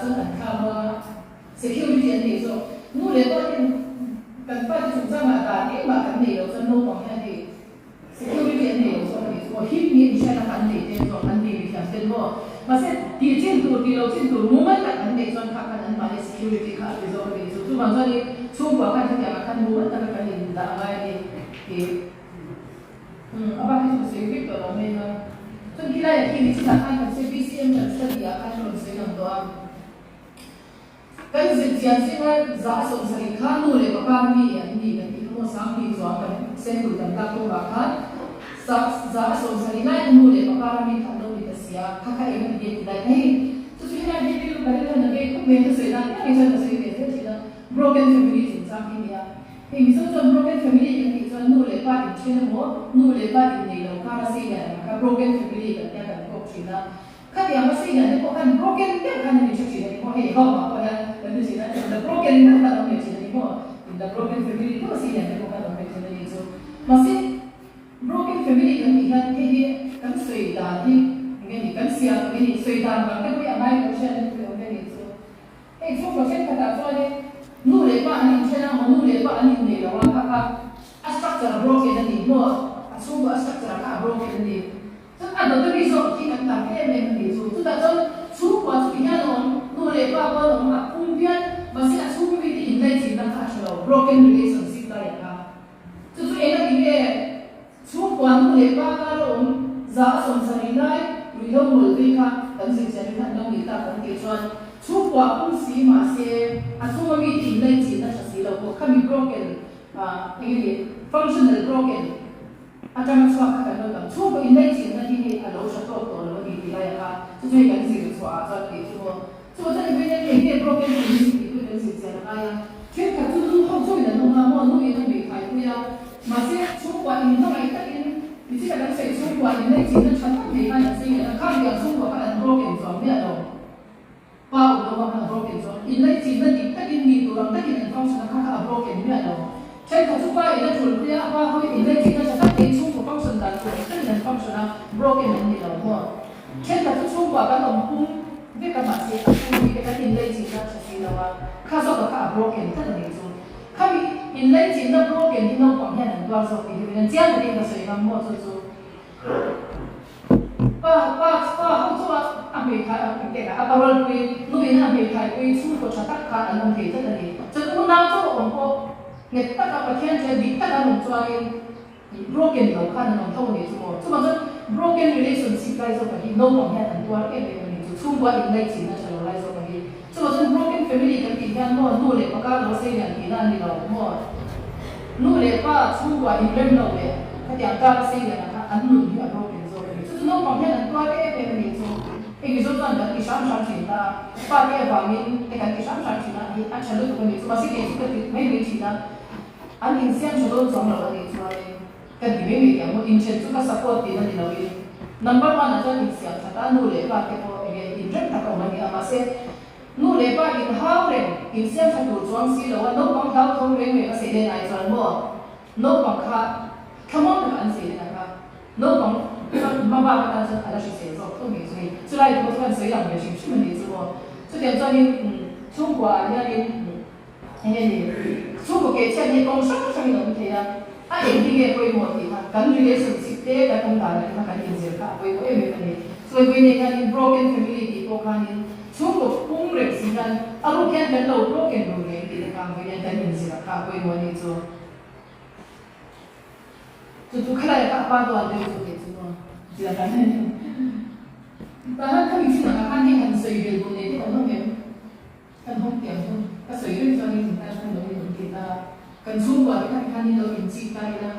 chuan an thla hmang a, security an nei zawk. Nu leh pa ten kan fate chungchangah dan engmah kan nei lo chuan naupang hian hei security an nei lo zawk a nih chu maw, him ni an hriat a kha an nei te zawk an nei mithiam ten maw. Mahse tih chin tur tih lo chin tur mumal tak an neih chuan kha khan anmahni security kha a ti zawk a nih chu. Chuvang chuan i chhungkua khan hetiangah khan mumal taka kan indah a ngai a ni tih. Umm a bak hi chu ka sawi vek tawh lo mai a. Chuan khi laiah khi ni chutah khan kan sawi BCM kan study ah khan ka rawn sawi lang tawh a. Kan zir chian zinga za a 70 kha nu leh pa kar mi an ni kan tih kha maw Sangni chuan kan sample kan lak tawk ah khan za za a 70 lai kha nu leh pa kar mi kha an lo ni ta sia kha kha eng a ti ti lai kha hei chu chu helai hi rilru ka rilru na ve khawp mai a ka sawi dan piang hi chuan ka sawi ve zel thin a broken family chungchang hi nia. Hei Mizo chuan broken family kan tih chuan nu leh pa inthen emaw, nu leh pa innei lo kar a sei lian ang kha broken family kan tia kan kawp thin a. Khatiang a sei lian te pawh khan broken deuh khan an inhre thin a ni maw? Hei home ah pawh hian kan ti thin a, in the broken deuh khan awm ve thin a ni maw? In the broken family deuh a sei lian te pawh khan awm ve thin a nih chu. Mahse broken family kan tih hian hei hi kan sawi dan hi eng nge ni, kan siam eng nge ni, sawi dan vang te pawh hi a ngai lo hriat na te pawh hi awm ve a nih chu. Hei chhungkaw thenkhatah chuanin nu leh pa an inthen a maw, nu leh pa an innei lo a, kha kha a structure a broken a ni maw, a chhungkaw a structure kha a broken a ni. Chuan a dawt ami zawk khi kan tam em em a ni chu. Chutah chuan chhungkua chu ti hian a awm, nu leh pa pawh an awm a, pum bial, mahse a chhungkaw mite inlaichinna kha a tha lo, broken relationship lai a kha. Chu chu eng a ti nge? Chhungkua nu leh pa kar a awm 70% lai ruihhlo mawlh vei kha kan zirchian hi khan lo nih tak kan tih chuan chhungkua pum si mahse a chhunga mite inlaichin a tha si lo pawh khami broken eng nge ni functional broken atanga chhuak kha kan lo tam. Chhungkaw inlaichinna hi hei a lo tha tawk tawh lo a ni tih laia kha chu chu hei kan zir chhuah ah chuan tih chu maw Chu chuan i vei eng nge broken family tih pawh kan zir chian a ngai a, thenkhat chu nu ho chauhin an awm a, maw nu in a hmei thai pui a, mahse chhungkua in hmangaih takin michita kan sawi chhungkua in nei chinna tha tak nei khan an sei leh a, khang tiang chhungkua khan an broken chuang miah lo, pa awm lo vang khan a broken chuang, in nei chinna dik takin ni tur ang takin an function a kha kha a broken miah lo, thenkhat chu pa in a tul pui a, a pa ho in nei chinna tha tak nei chhungkua function dan tur ang takin an function a, broken an ni lo maw. Thenkhat chu chhungkua kan awm pum vek a mahse a chhungpui te kan inlaichinna a tha si lo a, kha zawk a kha a broken tlat a nih chu. Khami inlaichinna broken hi naupang hian an tuar zawk tih hi min an chiang takin ka sawi ngam maw chu chu pa pa pa ho chu a a hmeithai a eng a parol pui nu in a hmeithai pui chhungkaw tha tak kha an awm thei tlat a ni. Chuan unau chu a awm pawh nghet taka Pathian chu dik taka an awm chuanin Broken lo khan an awm tho a nih chu maw? Chuvang chuan broken relationship lai zawk ah hi naupang hian an tuar em em a nih chu, chhungkua inlaichinna tha lo lai zawk ah hi. Chuvang chuan broken family kan tih hian maw nu leh pa kar lo sei lian tihna a ni lo maw? Nu leh pa chhungkua inrem lo leh khatiang kar a sei lian ah kha an nun hi a broken zawk a ni. Chu chu naupang hian an tuar em em a nih chu. Hei Mizo chuan kan ti hram hram thin ta a, pa te avangin te kan ti hram hram thin a, hi a tha lutuk a nih chu. Mahse kei chu ka ti mai mai thin a. An insiam tha dawn chuang lo a nih chuanin ka ti mai mai ang maw, inthen chu ka support tihna ni loin number one ah chuan insiam that a, nu leh pa te pawh enge inrem tak a awm a ni a, mahse nu leh pa inhau reng insiam tha tur chuang si lo a, naupang hlauthawng reng reng a sei len ai chuan maw naupang kha thlamuang taka an sei len ang a, naupang chuan hmabak atan chuan a la hrisel zawk tho mai chu hei chulai te pawh chu kan sawi lang ve hrim hrim a nih chu maw, chutiang chuanin chhungkua ah hianin. Eng nge ni? Chhungkaw keh chhiat hi kawng hrang hrangin a awm thei a, a eng hi nge pawimawh tih kha kan relationship te kan awm dan atanga kan inzir kha a pawimawh em em a ni. Chuan vawiin hianin broken family tih pawh khanin chhungkaw pum reng si hian a ruk hian kan lo broken ru reng tih te kha vawiin hian kan inzir a kha a pawimawh a nih chu. Chu chu khalai a kha a pa duan deuh chu kei chu maw zia kan Tahan khami chin angah khan hei han sawi bel duh nei te kan awm em? Kan hawng tiang chu ka sawi reng chuan in tan khan lo in awm thei ta a, kan chhungkua te khan khan in lo in chik ta ila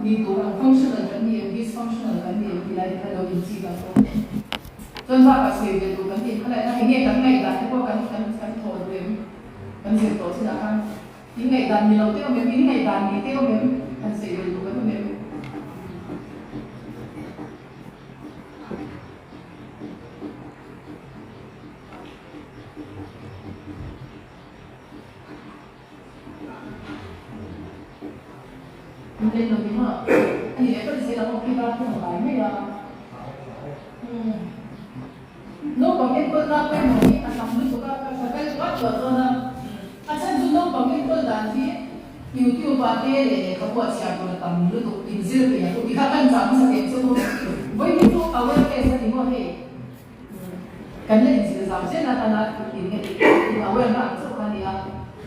ni tur ang functional kan ni em dysfunctional kan ni em tih lai te khan lo in chik ang aw. Chuan bakah sawi ve tur kan tih kha laih na eng nge kan ngaihdan te pawh kan kan kan thawh duh em kan zir tawh chinah khan in ngaihdan ni lo te awm em in ngaihdan ni te awm em han sawi ve tur kan awm em. Min lei lo ni maw? A ni leh ka ti zel ang aw khi bak hi a ngai mai a. Naupang enkawl na pawimawh hi a tam lutuk. YouTube ah te leh lehkhabu ah chhiar tur a tam lutuk inzir peih ang u tih kha kan chah hmasa teh chu vawi hi chu awareness a ni maw hei kan la inzir zau zel atana in nge in aware na ang chauh kha a ni a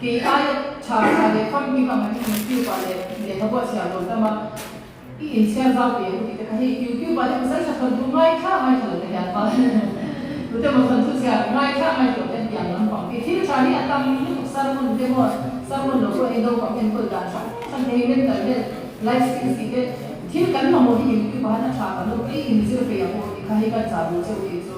kei aia tha tha leh famkim ang hi YouTube ah leh lehkhabu ah chhiar tur tam a I inchhiar zau ve u tih te kha hei YouTube ah te pasal tha thawnthu ngaithla ngaithla lo te hian va tute maw thawnthu chhiar ngaithla ngaithla lo te an tiang lampang te thil tha hi a tam lutuk sermon te maw sermon lo pawh hei naupang enkawl dan hrang hrang te hei mental health life skills tih te thil kan mamawh hi YouTube ah hian a tha kan lo i inzir ve ang u tih kha hei kan chah duh cheu tih chu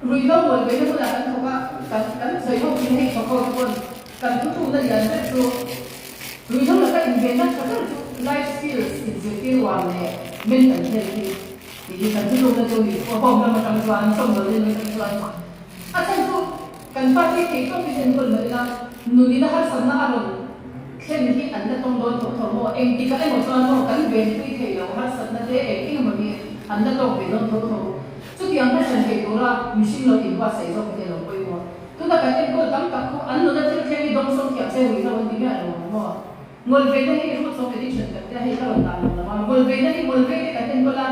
Ruihhlo buai veina hmunah kan thawk a, kan kan sawi ho thin hei thawk ho te pawn kan thutlukna lian ber chu ruihhlo laka invenna tha ber chu life skills inzirtir uar leh mental health hi tih hi kan thutlukna chu ni chu home lam atang chuan sawmdawl lam atang chuan a chhan chu kan fate thei tawpin enkawl mah ila nunina harsatna a rawn thlen hi an la tawng dawn tho tho maw engtikah emaw chuan maw kan venpui thei lo harsatna te eng eng emaw hi an la tawk ve dawn tho tho. Chutiang hmachhan thei tura mihring lo inbuatsaih zawk hi a lo pawimawh. Tuna kan enkawl tam tak khu an nuna thil thleng hi dawngsawm thiam se ruihhlo an ti miah lo ang maw? Ngawlveina hi roots of addiction kan tia hei ka rawn dah lo lo a, ngawlveina hi ngawlveite kan enkawl a,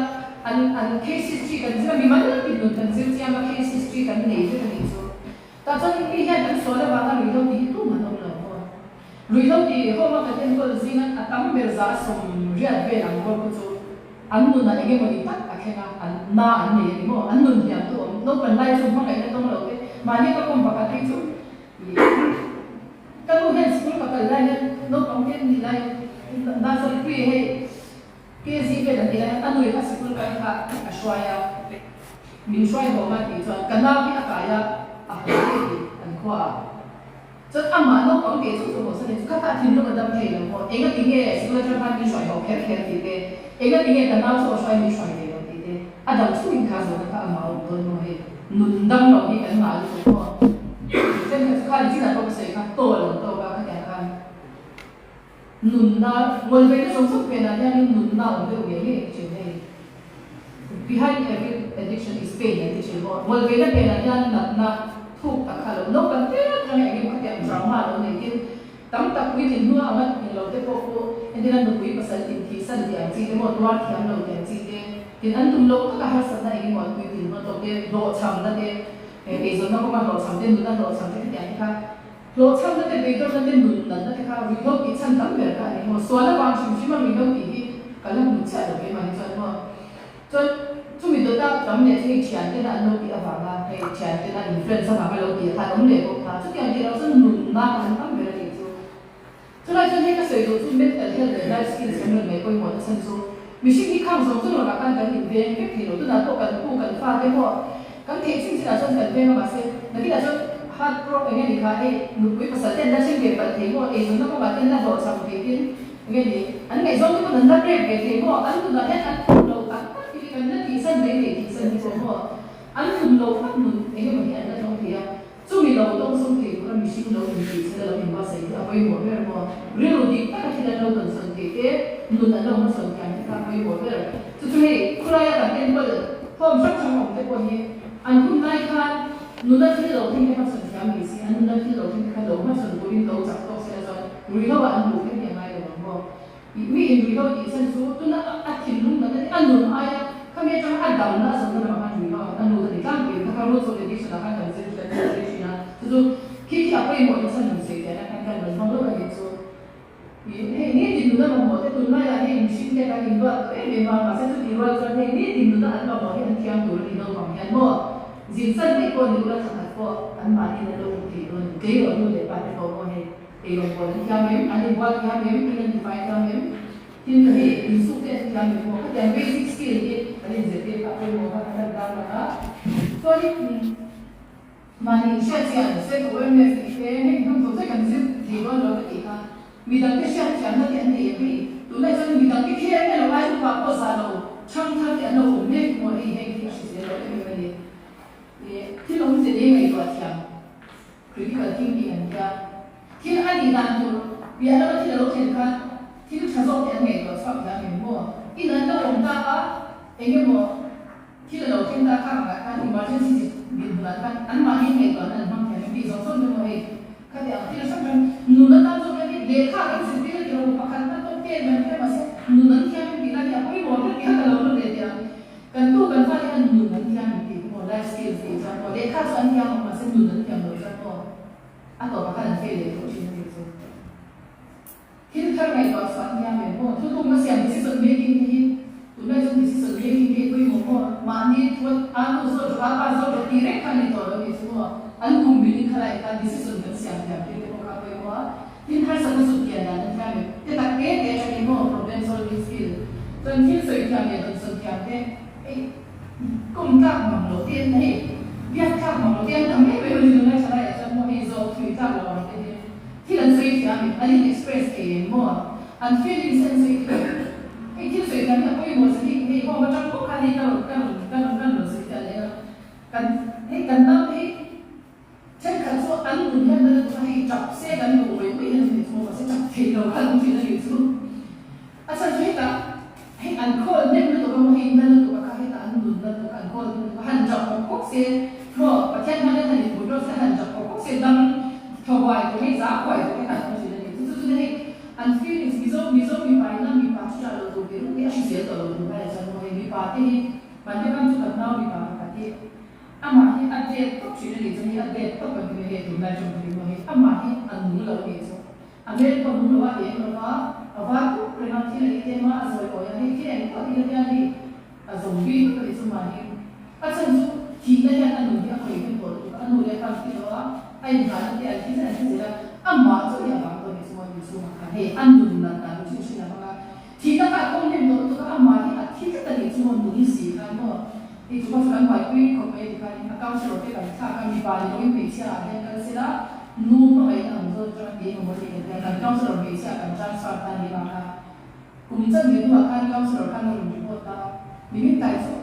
an an case history kan zir a, mimal tin nun kan zir chiang a, case history kan nei vek a nih chu. Tah chuan mi hian an sual avanga ruihhlo tih hi tumah an awm lo maw? Ruihhlo tih home a kan enkawl zinga a tam ber 180 vel ang bawr khu chu an nunah eng emawni tak a thleng a, an na an nei a ni maw? An nun hliam tu awm naupang lai chu hmangaihna tawng lo te, mahni ka kawm pakhat hi chu ih ka nu hian school ka kal lai hian naupang te an nih lai nursery pre hei KZ vel an ti lai a nui kha sikul kal kha a hruai a, min hruai haw ma tih chuan ka nau hi a kai a, a haw daih tih an khua a. Chuan amah naupang teh chu chu haw san in chu kha kha a thinlung a dam thei lo maw, enga ti nge sikul atang khan min hruai haw kher kher tih te, enga ti nge ka nau chu a hruai min hruai ve lo tih te, a dam chhungin kha zawhna kha amah a awm dawn maw hei nun dam lo hi kan ngah lutuk maw. Thenkhat chu kha nichinah pawh ka sawi kha tawl an tawk a khatiang khan. Nunna, ngawlveina zawng zawng phenah hianin nunna a awm deuh ngei ngei an ti thin hei. Behind every addiction is pain an ti thin maw. Ngawlveina phenah hian natna thuk tak kha lo naupang te atanga eng emaw khatiang trauma lo nei tin tam tak puitlin hnua anga eng lo te pawh khu entirna nupui pasal inthihsan tih ang chi te maw tuar thiam lo tih ang chi te tin an tum loh taka harsatna eng emaw an puitlin hma tawk te hlawhchhamna te eizawnna kawnga hlawhchham te nunna hlawhchham te khatiang te kha Hlawhchhamna te, beidawnna te, nun natna te kha ruihhlo tih chhan tam ber kha a ni maw? Sual avang hrim hrim a ruihhlo tih hi ka la hmu chiah lo keimah hi chuan maw? Chuan chumi dawta tam leh chu hei thian tena an lo tih avanga hei thian tena influence avanga lo tih kha an awm leh bawk kha. Chutiang tih loh chuan nunna kha an tam ber a nih chu. Chulai chuan hei ka sawi duh chu mental health leh life skills kan rawn ngaih pawimawh na chhan chu mihring hi khang zawng zawng lakah khan kan inveng vek thei lo. Tunah pawh kan pu kan fate pawh kan theih chin chinah chuan kan veng a mahse nakinah chuan heart pro eng nge ni kha hei nupui pasal te an la then ve palh thei maw eizawnna kawngah te an la hlawhchham thei tin eng nge ni an ngaihzawng te pawn an la break ve thei maw an tunah hian an tum lo tak tak hi kan la tihsan mai thei tihsan hi pawh maw an tum lo tak nun eng emaw hi an la tawng thei a. Chumi lo tawng sawm thei tura mihring lo inpeih chhela lo inbuatsaih hi a pawimawh ber maw? Rilru dik taka thil an lo tawnsawn theih te, nun an lo hmasawn thiam te kha a pawimawh ber. Chu chu hei, khulaia kan enkawl home hrang hrang awm te pawh hi an hun lai khan nuna thil lo thleng te hmasawn thiam ni si, an nuna thil lo thleng te kha lo hmasawn turin lo chak tawk sela chuan ruihhlo ah an hmuh kher hi a ngai lo ang maw? Mi inruihhlo tih chhan chu tuna a thinlung natna te a nun aia khami atanga a damna a zawhna lamah khan ruihhlo a lut a ni tlangpui kha kha roots of addiction ah khan kan zir kan zir thin a chu chu khi khi a pawimawh na chhan rawn sawi teh na khan kan rawn hmang lawk a nih chu ih hei nitin nuna mamawh te tunlaiah hei mihring te kan inruat tawh em em a mahse chutih rual chuan hei nitin nuna an mamawh hi an thiam tur a ni naupang hian maw zin san daih pawh ni ula thakhat pawh an mahni an lo hmu thei dawn a ni tleirawl nu leh pa te pawh maw hei. Eirawng an thiam em? An inbual thiam em? In an tifai thiam em? Tin ka hei insuk te an thiam em maw? Khatiang basic skill hi kan inzirtir kha pawimawh kha kan lan tan ang a. Chuanin mahni inhriat chian self awareness tih te heng hnung zawng zawng kan zir thei dawn lo ka tih kha midangte hriat thiamna te an nei em hei tunah chuan midangte kher mai lo ai upa pawh za lo chhang thar te an lo awm mek maw hei heng hi a hrisel lo em em a ni. Thil awmze nei ngaihtuah thiam. Critical thinking an tia. Thil a nih dan tur piah lama thil a lo thlen khan thil tha zawk te an ngaihtuah chhuak thiam em maw? In an lo awm ta a, eng emaw thil a lo thleng ta kha angah khan emergency dinhmunah khan anmahni ngaihtuahna an hmang thiam em tih zawng zawng te maw hei khatiang thil hrang hrang nun. tih hi maw life skills tih chuan maw lehkha chu an thiam ang mahse nun an thiam loh chuan maw a tawpah khan an fail leh tawh thin a nih chu. Thil thar ngaihtuah chhuah an thiam em maw? Thuthlukna siam decision making te hi tunlai chuan decision making te hi pawimawh maw? Mahni thu a nu zawt rawh a pa zawt rawh tih reng kha a ni tawh lo a nih chu maw? An kum milin kha lai khan decision kan siam thiam tir te pawh kha a pawimawh a. Thil harsatna zut kian dan an thiam em? Te tak te te atangin maw problem solving skill chuan thil sawi thiam leh dawn sawn thiam te hei kum tlak mang loh te an hei biak tlak mang loh te an tam em em a ni tunlai thalai ah chuan maw hei zawk thui tlak loh ang te hi thil an sawi thiam em an in express thei em maw an feelings an sawi thei em hei thil sawi thiam hi a pawimawh sa hi hei home atang bawk khan hei ka rawn ka rawn ka rawn ka rawn sawi thiam leh a kan hei kan naute hi Thenkhat chu an nun hian nana duh a, hei tap se kan duh awih awih hian hei chu mahse tap theih lo kha an awm thin a nih chu. A chhan chu hetah hei an khawl hnem lutuk a maw hei nana duh a kha hetah an nun na duh kha an khawl hnem lutuk a, han tap pawk pawk se maw Pathian hman hian han inbun rawh se han tap pawk pawk se dam thaw huai tur hei za huai tur kha an awm thin a nih chu. Chu chu hei an feelings Mizo Mizo mipa ina mipa chu tah lo tur tih ringawt hi a hrisel tawh lo tur hmaiah chuan maw hei mipa te hi mahni ram chu kan nau mipa pakhat hi Amah hi a det tawp thin a nih chu, hei a det tawp kan ti mai hei tunlai tawng thin pawh hi amah hi a nung lo a nih chu, a hmel pawh a nung lo a, a eng lo va, a var pup reng a, thil a ei tlem a, a zawi awi a, hei thil eng pawh a tih na hian hei a zombie vek a nih chu mahni a chhan chu thihna hian a nun hi a khawih vek tawh lutuk a, a nu leh a pa chu ti lo a, a inngahna te an thi zel an thi zel a, amah chu hei a vang tawh a nih chu maw inchhungah khan hei a nun nat dan chu thin thin a hmang a, thihna kha a kawng hnem tawh lutuk a, amah hi a thi tlat a nih chu maw nung si khan maw. Hei chu ka kan buaipui khawp mai a ti khanin a councillor te kan thlak a, mipa ni loin hmeichhia ah hian kal sela nu hmangaihna ang zawn atanga ti emaw ti kan tia kan councillor hmeichhia kan transfer ta ni vang a, kum chanve hnuah khan councillor khan a rawn report ta a, nimin tlai chu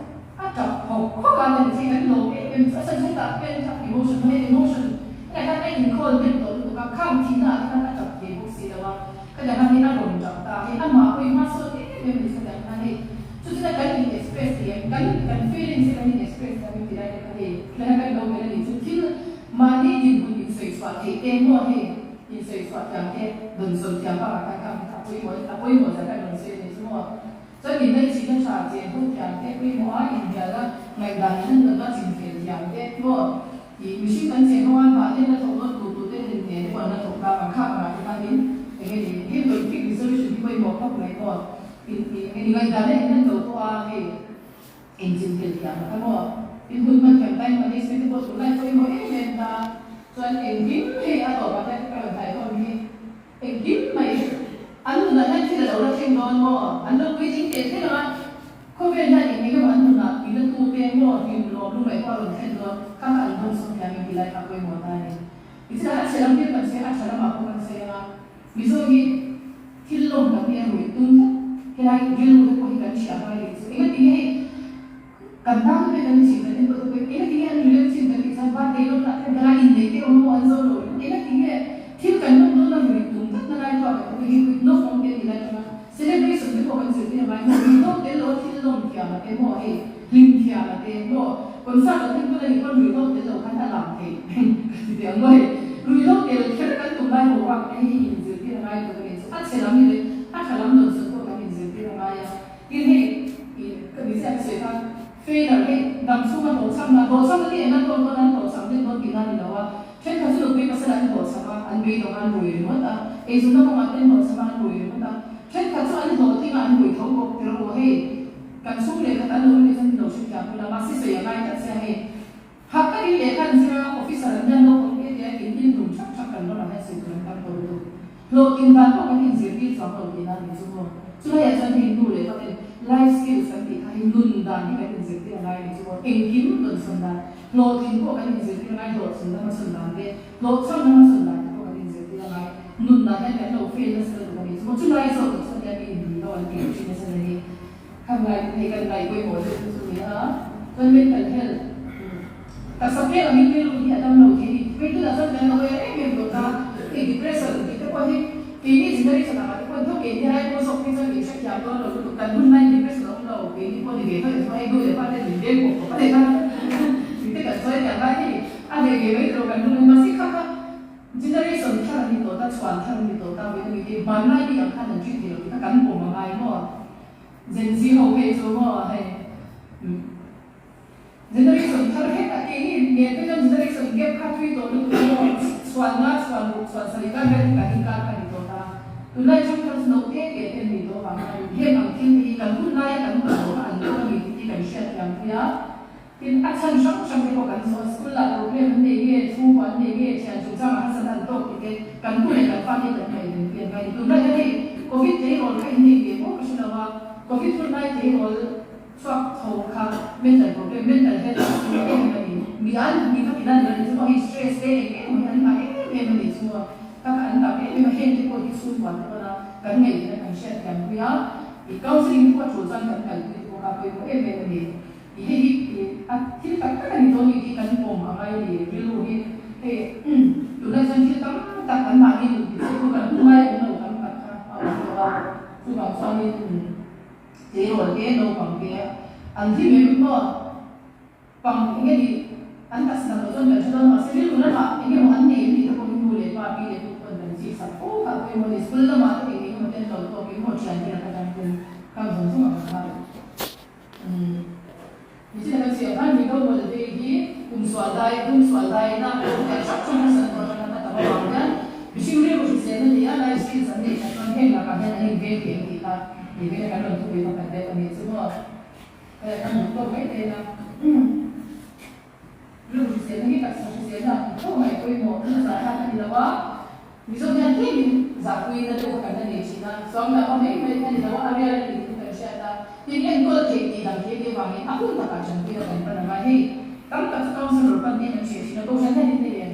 a tap khawk khawk a ni che kan lawm em em chu a chhan chu hetah pen thlak emotion hmangin emotion hetah khan a inkhâwl hnem tawh lutuk a, khang thihna ah te khan a tap thei bawk si lo a, khatiang khan hei a rawn tap ta a, hei amah pawhin hma sawn em em a ni khatiang khan hei. Chu chu kan in express thei em? Kan kan feelings hi kan in express thei em ti lai te kha hei tlai kan lo melh a nih chu thil mahni dinhmun in sawi chhuah theih te maw hei in sawi chhuah thiam te rawn sawi thiam bakah khan kha a pawimawh a pawimawh zia kha rawn sawi a nih chu maw chuan in laihchihna tha chen ho thiam te pawimawh a inhnial a ngaihdan in an rawn a chinfel thiam te maw ih mihring kan chen ho a mahni an la thawk dawn tur tur te nen te pawh an la thawk ta ang kha pangah te khanin enge ni heng conflict resolution hi pawimawh khawp mai maw. Ngaihdan a inlan lo pawh a, hei engchin thil thiam a kha maw? Inhmun hman thiam time management te pawh tunlai pawimawh em em ta. Chuan engkim hei a tawpah hian ka rawn thaihawm hi engkim mai an nunah hian thil a lo la thleng dawn maw? An lo puitling teh thleng ang a, khawvel hian eng eng emaw an nunah tina tu te maw hlim lawm lungngaih pawh a rawn thlen dawn kha kha an dawngsawm thiam em tih lai kha a pawimawh ta a ni. Tichuan a chhe lam thil kan sawi a, a tha lamah pawh kan sawi ang a. Mizo hi thil lawm tak hi a rui tum tlat. Helai rilru te pawh hi kan hria ngai leh chu. Engati nge hei kan nau te pawh kan chin kan enkawl te pawh engati nge an ri lem chin kan tih chuan birthday lawm lah ten helai inneih te awm emaw an zo lo ringawt. Engati nge thil kan lawm dawn a rui tum tlat na lai pawh kan te pawh hi naupang te an ni lai tanga celebration te pawh kan zirtir a ngai maw rui dawk tel lo a thil lawm thiam a te maw hei hlim thiam a te maw concert an en pawn a nih pawn rui dawk tel lo khan a lang thei ka ti teh ang maw hei rui dawk tel kher kan tum lai ho bak hei hi inzirtir a ngai tur a ni chu a chhe lam ni leh a tha lam dawn sawn pawh kan inzirtir a ngai a tin hei ih ka ni chiah ka sawi khan failure hei dam chhunga hlawhchham na hlawhchham na te eng an tawn dawn an hlawhchham den dawn tihna a ni lo a thenkhat chu nupui pasal an hlawhchham a an beidawng a an rui ringawt a eizawnna kawngah te an hlawhchham a an rui ringawt a thenkhat chu an hlawhtling a an rui tho bawk tiraw aw hei Kan chhung leh khat an lo nih chuan lo hrethiam ula, mahse sawi a ngai tlat sia hei. Hak takin lehkha an zir a, officer an nia naupang te tia in in rum thap thap kan ramah hian sawi tur an tam tawh lutuk. Hlawhtlin dan pawh kan inzirtir chuang lo tihna a nih chu maw. Chulaiah chuan hei nu leh pa ten life skills kan tih kha hei nun dan hi kan inzirtir a ngai a nih chu maw. Engkim rawn sawn dan, hlawhtlin pawh kan inzirtir a ngai, hlawhchhun lama sawn dan te, hlawhchham lama sawn dan te pawh kan inzirtir a ngai. Nunah hian kan lo fail nasa lutuk a nih chu maw. Chulai zawk tak chuan hian mi inrui ho an tih thin nasa na hi. Kan ngai hei kan ngai pawimawh deuh chu chu ni a, chuan mental health taksa pek angin rilru hi a dam lo thei ni. Hei tunah chuan kan lo er em em tawh ta, hei depression tih te pawh hi keini generation angah te pawh thawk keini ai pawh zawk phei chuan min hrethiam dawn lo lutuk, kan hun laiin depression a awm lo, keini pawh ni ve tho em chuan hei nu leh pa ten min veng pawh pawh a nei kha tih te kan sawi aniang lai hei a ve ve mai tawh kan hun lai mahse kha kha Generation thar an ni tawh ta, chhuan thar an ni tawh ta, vawiin a mi te hmanlai mi ang khan an treat thei lo tih kha kan pawm a ngai maw? Gen Z ho phei chu maw hei umm Generation thar hlek a keini nen te chuan generation gap kha thui tawh lutuk a maw? Chhuan nga, chhuan ruk, chhuan sarih kar vel hi kan inkar kha a ni tawh ta. Tunlai ṭhangthar chu no te te te an nih tawh avang khan heng ang thil te hi kan hun laia kan tawn loh kha an tawn a ni tih hi kan hriat thiam pui a. Tin, a chhan hrang hrang te pawh kan zawh a, school ah problem an nei nge, chhungkua an nei nge, thian chungchangah harsatna an tawk tih te kan tu leh kan fate hi kan ngaihven pui an ngai a ni. Tunlai hian hei Covid tleirawl kha in nei ve maw ka hre lo a, Covid hun lai tleirawl chhuak tho kha mental problem, mental health issue em em a ni. Mi an mi kha tina ni lo ni chu maw hei stress te eng eng maw hi an ngah em em a ni chu maw kha kha an tam em em a, heng te pawh hi chhungkua te pawn a kan ngaihven a kan hriat thiam pui a, i counselling te pawh a tul chuan kan kalpui te pawh kha pawimawh em em a ni. I hei hi a thil tak tak a ni dawn ni tih kan pawm a ngai a ni. Rilru hi hei tunlai chuan thil tam tak kan mahni nun ti chhe tu kan hun ngai awm lo tam tak kha a awm tawh a, chuvang chuanin tleirawl te naupang te an hlim em maw pang eng nge ni an taksa dang lo chuan kan hre dawn mahse rilru lamah eng emaw an nei em tih te pawh hi nu leh pa pi leh pu pawn kan chik sak fo kha pawimawh a ni. School lamah te eng eng emaw te an lo tawk em maw thian te laka tang ten khang zawng zawng ang kha. Nichina kan chhiah khan Mizo mawlte hi kum sual dai, kum sual dai na pawh hian hrang hrang harsat tawh atanga na tam avang hian mihring rilru hriselna nia life skills an neih that chuan heng lakah hian an inveng thei ang tih kha ni vena kan rawn thupui pakhat deuh a nih chu maw. Hei kan duh tawk mai thei a. Rilru hriselna hi taksa hriselna ang tho mai pawimawh thil zahthlak a ni lo a, Mizo hian tlemin zahpuina deuh kha kan la nei thin a, chuang lah awm mai mai a ni lo a, a real a ni tih kan hriat a, tin enkawl theih tih dang thei te vangin a hun takah tanpuina kan pan ang a, hei tam tak chu councillor pan te an hriat thin a, Kohhran hian in nei em?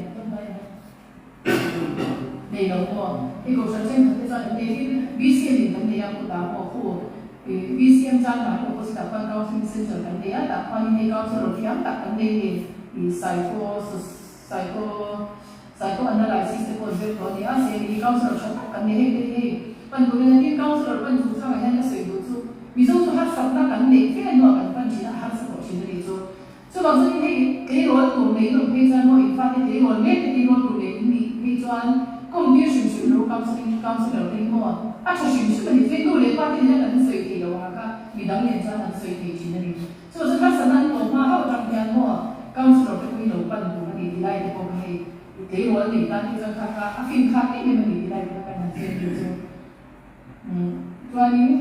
Nei lo maw? Hei Kohhran thenkhat te chuan an nei tin BCM in kan nei a, kutah pawh khu BCM changkang hi opposite ah khuan counselling centre kan nei a, tah khuanin hei counsellor thiam tak kan nei ni psycho psycho psychoanalysis te pawh zir tawh a ni a, se hi counsellor tha tak kan nei heng te hi hei pan turin a tin counsellor pan chungchangah hian ka sawi duh chu Mizo chu harsatna kan neih fe hnuah kan pan thin a, a harsa tawh thin a nih chu. Chuvang chuan hei tleirawl tur nei nawm phei chuan maw in fate tleirawl mek te tleirawl tur nei in nih phei chuan kawmtir hrim hrim lo counselling counsellor te hi maw a tha hrim hrim a ni. Chuan nu leh pa te nena kan sawi thei lo ang kha midang nen chuan an sawi thei thin a ni. Chuvang chuan harsatna an tawh hma hauh atang hian maw counsellor te pawh hi lo pan tur a ni ti lai te pawh kha hei tleirawl nei tan phei chuan kha kha a fin khak em em a ni ti lai te kha kan han sawi thei chu. Chuanin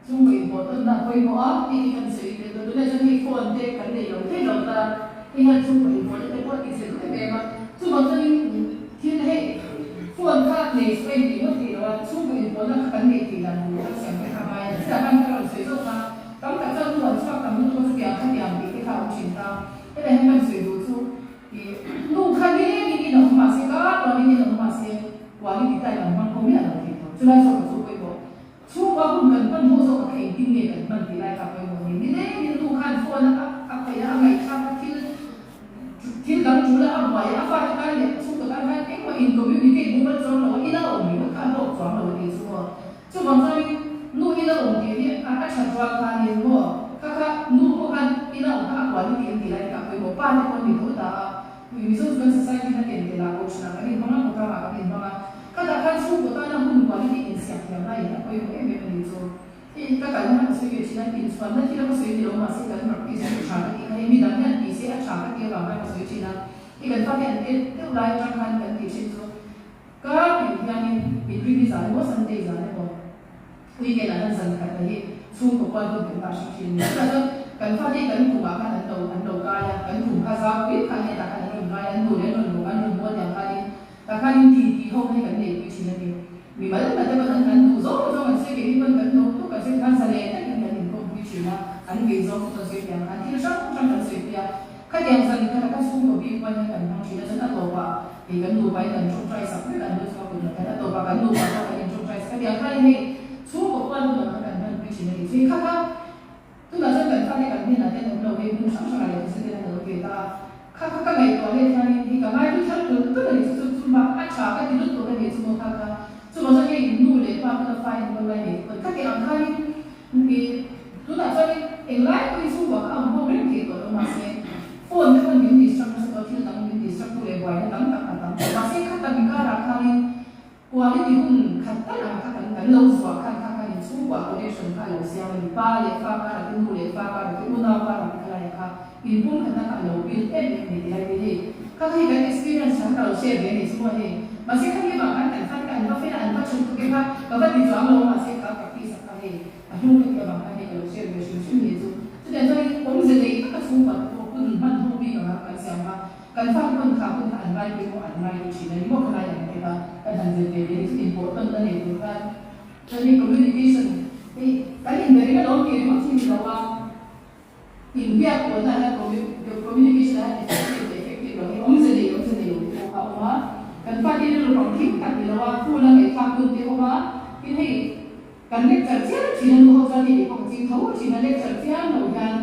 chhungkaw inpawh tawnna a pawimawh a, hei hi kan sawi tel dawn. Tunah chuan hei phone te kan nei lo thei lo ta, hei hian chhungkaw inpawhna te pawh a ti chhe duh em em a. Chuvang chuanin thil hei phone kha nei chu a intih ngawt thei lo a, chhungkaw inpawhna kha kan neih theih dan tur kha siam te kha a ngai a ni. Chutah khan ka rawn sawi zawk a, tam tak chuan nu an chhuak tam lutuk a, chutiang khatiang tih te kha a awm thin ta. Hetah hian kan sawi duh chu ih nu kha nilengin in a awm mahse, kar tuanin in a awm mahse, Quality time an hmang ho miah lo thei tawh. Chulai zawk a chu pawimawh. Chhungkua hun kan hman ho zawk a kha engtin nge kan hman tih lai kha pawimawh ni. Nilengin nu khan phone a a khawih a, a ngaihthlak a, thil thil dang tul a, a buai a, a fate tan leh chhungkaw tan khan engmah in communicate mumal chuang lo a, ina awm ringawt kha a hlawk chuang lo a tih chu maw. Chuvang chuanin nu ina awm tih hi a a that rual khanin maw kha kha nu pawh khan ina awm kha a quality an tih lai te kha a pawimawh. Pa te pawh an ni tho ta a. Ui Mizo chu kan society na ken tel ah kohhran ah kan inhmang a, khawtlang ah kan inhmang a, khatah khan chhungkaw tana hun quality insiam thiam laiin a pawimawh em em a ni chu. Hei ka kalna kha ka sawi ve thin a, inchhuanna thil a ka sawi ni lo mahse kan practice chu tha ka tih kha hei midang hian ti se a tha ka tih avang khan ka sawi thin a, hei kan fate an tet deuh lai atang khan kan tih thin chu ka tih hianin inrini zan emaw Sunday zan emaw Weekend ah hian zan khat na hi chhungkaw kual hun kan dah hrang thin a ni. Chutah chuan kan fate hi kan khumah khan an lo an lo kai a, kan khum kha zau pui khan hetah khan an rawn kai a, an nu leh an rawn bawk a, an rawn mual tiang khanin tah khanin ti ti ho kha hi kan neipui thin a ni. Mi mal mal te pawn an an duh zawng zawng an sawi keini pawn kan duh tuk kan sawi khan zalen takin kan inkawm pui thin a, an vei zawng te pawn sawi tiang khan thil hrang hrang kan sawi pui a. Khatiang zan khat a ka chhungkaw bik pawn hian kan hmang thin a, chuan a tawpah hei kan nupa in kan tawngtai sak vek a, an lu chhuak hun ah khan a tawpah kan nupa pawh kan in tawngtai sak a, tiang khanin hei chhungkaw puan hun ang kha kan hman pui thin a ni. Chhui kha kha tunah chuan kan fate kan hnenah te an awm lo hei hmun hrang hrangah leh thisen ten an lo ve ta a, kha kha ka ngaihtuah let hianin hei ka ngaihlu thar tulh tulh a ni chu chu chu mah a tha ka ti lutuk a ni chu maw kha kha chuvang chuan hei nu leh pa tuna fa enkawl lai nei te pawn khatiang ang khanin I tunah chuanin englai pawhin chhungkua kha a awm ho reng thei tawh lo mahse phone te pawn min distract nasa tawh thil dang min distract tu leh buaina tam tak a tam tawh mahse kha tak inkarah khanin quality hun khat tal ang kha kan kan lo zuah khan kha khan in chhungkua connection kha a lo siam a ni pa leh fa karah te nu leh fa karah te unau karah te khalai ang kha. Inpumkhatna kha a lo build em em a ni ti lai te hei kha kha hi kan experience kha ka lo share ve a ni chu maw hei. Mahse khami vang khan kan fate kha an va fel a, an va chhun tuk e kha ka va ti chuang lo a, mahse kha practice ah kha hei a hlung ka tih avang khan hei ka lo share ve hrim hrim ni chu. Chutiang chuan in awmze nei taka chhungkua te pawh hun hman ho bik anga kan siam kha kan fate pawn kha hun kha an ngai pawimawh an ngai lu thin a ni maw kha lai ang te kha kan han zir ve ve ni chu inpawh tawn na nei tur khan chuan hei communication hei kan inbe ring alawm tih ringawt hi ni lo a. Inbiak pawhna hian communication ah hian effective leh effective lo hi awmze nei awmze nei lo te pawh kha a awm a. Kan fate rilru pang thim tak ni lo a, phone a ngaihthlak hun te a awm a. Tin hei kan lecture chiam thin a nu ho chuan hei kei pawh ka ching tho thin a, lecture chiam lo hian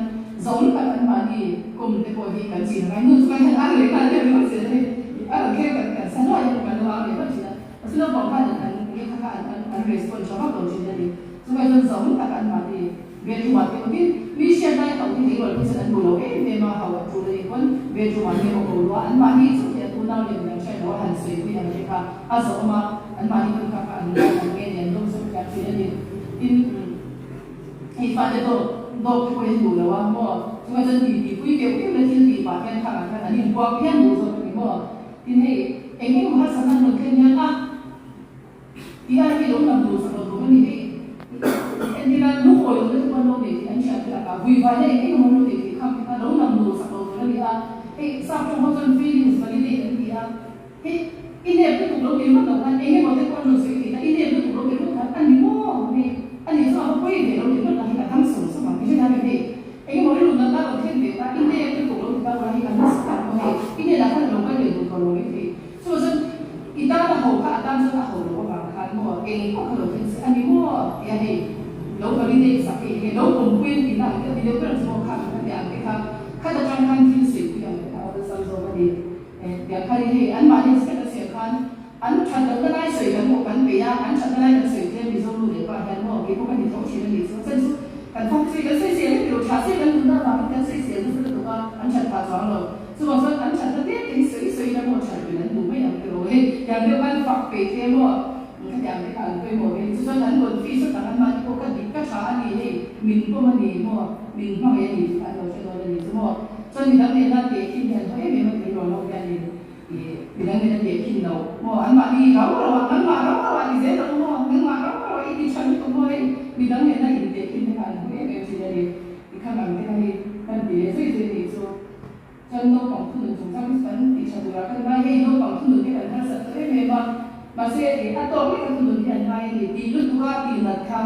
zawm tak an mahni kum te pawh hi kan chin a ngai. Nu chu kan han ang leh nghal deuh ringawt zel a hei a rawn thleng kan kan sa hnuai emaw kan lo ang leh vat thin a. Mahse naupang khan an an nge kha kha an an an respond tha vak lo thin a ni. Chuvai chuan zawm tak an mahni Bedroom ah te awmin mi hriat lai hauh hi tleirawl phei chuan an duh lo em em a, hauh an tul a nih pawn bedroom ah nge maw ko lua an mahni chu hi an unau leh midang hriat loh a han sawi pui ang te kha a zawh awm a, an mahni pawn kha kha an lak ang nge ni an dawng zawk thiam thin a ni. Tin, hei fate dawk dawk te pawhin duh lo a maw, chungah chuan ti ti pui keuh keuh na thil tih pah hian khangah khan an inpuak phian duh zawk a ni maw. Tin, hei eng eng harsatna an rawn thlen hian a. Ti a hi lo lam tur sak lo tur a ni hei. Entir a, lung awi lohna te pawh an lo nei thei, an thian te lakah vui vaina eng eng emaw an lo nei thei khang te kha lo lam tur sak lo tur a ni a. Hei sap tawng ho chuan feelings validate an ti a. Hei i nep lutuk lo ti ringawt lo khan eng emaw te pawh an rawn sawi thei ta, i nep lutuk lo ti ringawt khan a ni maw hei a nih chu a va pawi ve lo ti ringawt lah hi a dam sawm sawm ang. Hei hei hei eng emaw rilru natna a rawn thlen ve ta, i nep lutuk lo ti ta ula hei a nasa tak maw hei i hnenah khan a lo kal leh duh tawh lo mai thei. Chu chuan i tan a ho kha a tan chuan a ho loh avang khan maw eng pawh kha lo thlen se a ni maw tia hei lo validate sak hei enge lo awmpui an tihna ang te a ti deuh ber ang chu maw kha ang kha tia ang te kha khata tang khan thil suihpui ang te kha awlsam zawk a ni tiang khan in hei anmahni step a siam khan an that lohna lai sawi kan pawh kan peih a an thatna lai kan sawi tlem Mizo nu leh pa hian maw kei pawh ka ni tho thin a ni chu a chan chu kan fak te sawi kan sawisel vek tilo tha se kan duhna avangin kan sawisel nasa lutuk a an that phah chuang lo. Chuvang chuan an thatna tlem te hi sawi sawi ila maw that vel an duh mai ang tiraw hei tiang deuh khan fak peih te maw khatiang te kha an pawimawh ve ni chu chuan an rawn fees a tak an mahni pawh ka dik ka tha a ni hei min pawm a ni maw min hmangaih a ni tih kha an lo hre dawn a ni chu maw chuan midang nena tehkhin hi an haw em em a tiraw lo hianin ih midang nena tehkhin lo maw an mahni rau rau ah nangmah rau rau ah ti zel lo maw nangmah rau rau ah i ti tha lutuk maw hei midang nena intehkhin te kha an haw em em thin a ni ti kha ang te kha hei kan ti leh zui zui a nih chu. Chuan naupang thunun chungchang hi chu kan ti tha turah kan ngai, hei naupang thunun hi kan harsat tawh em em a, mahse ih a tawk lek a thunun hi an ngai a ni tih lutuk a tih nat kha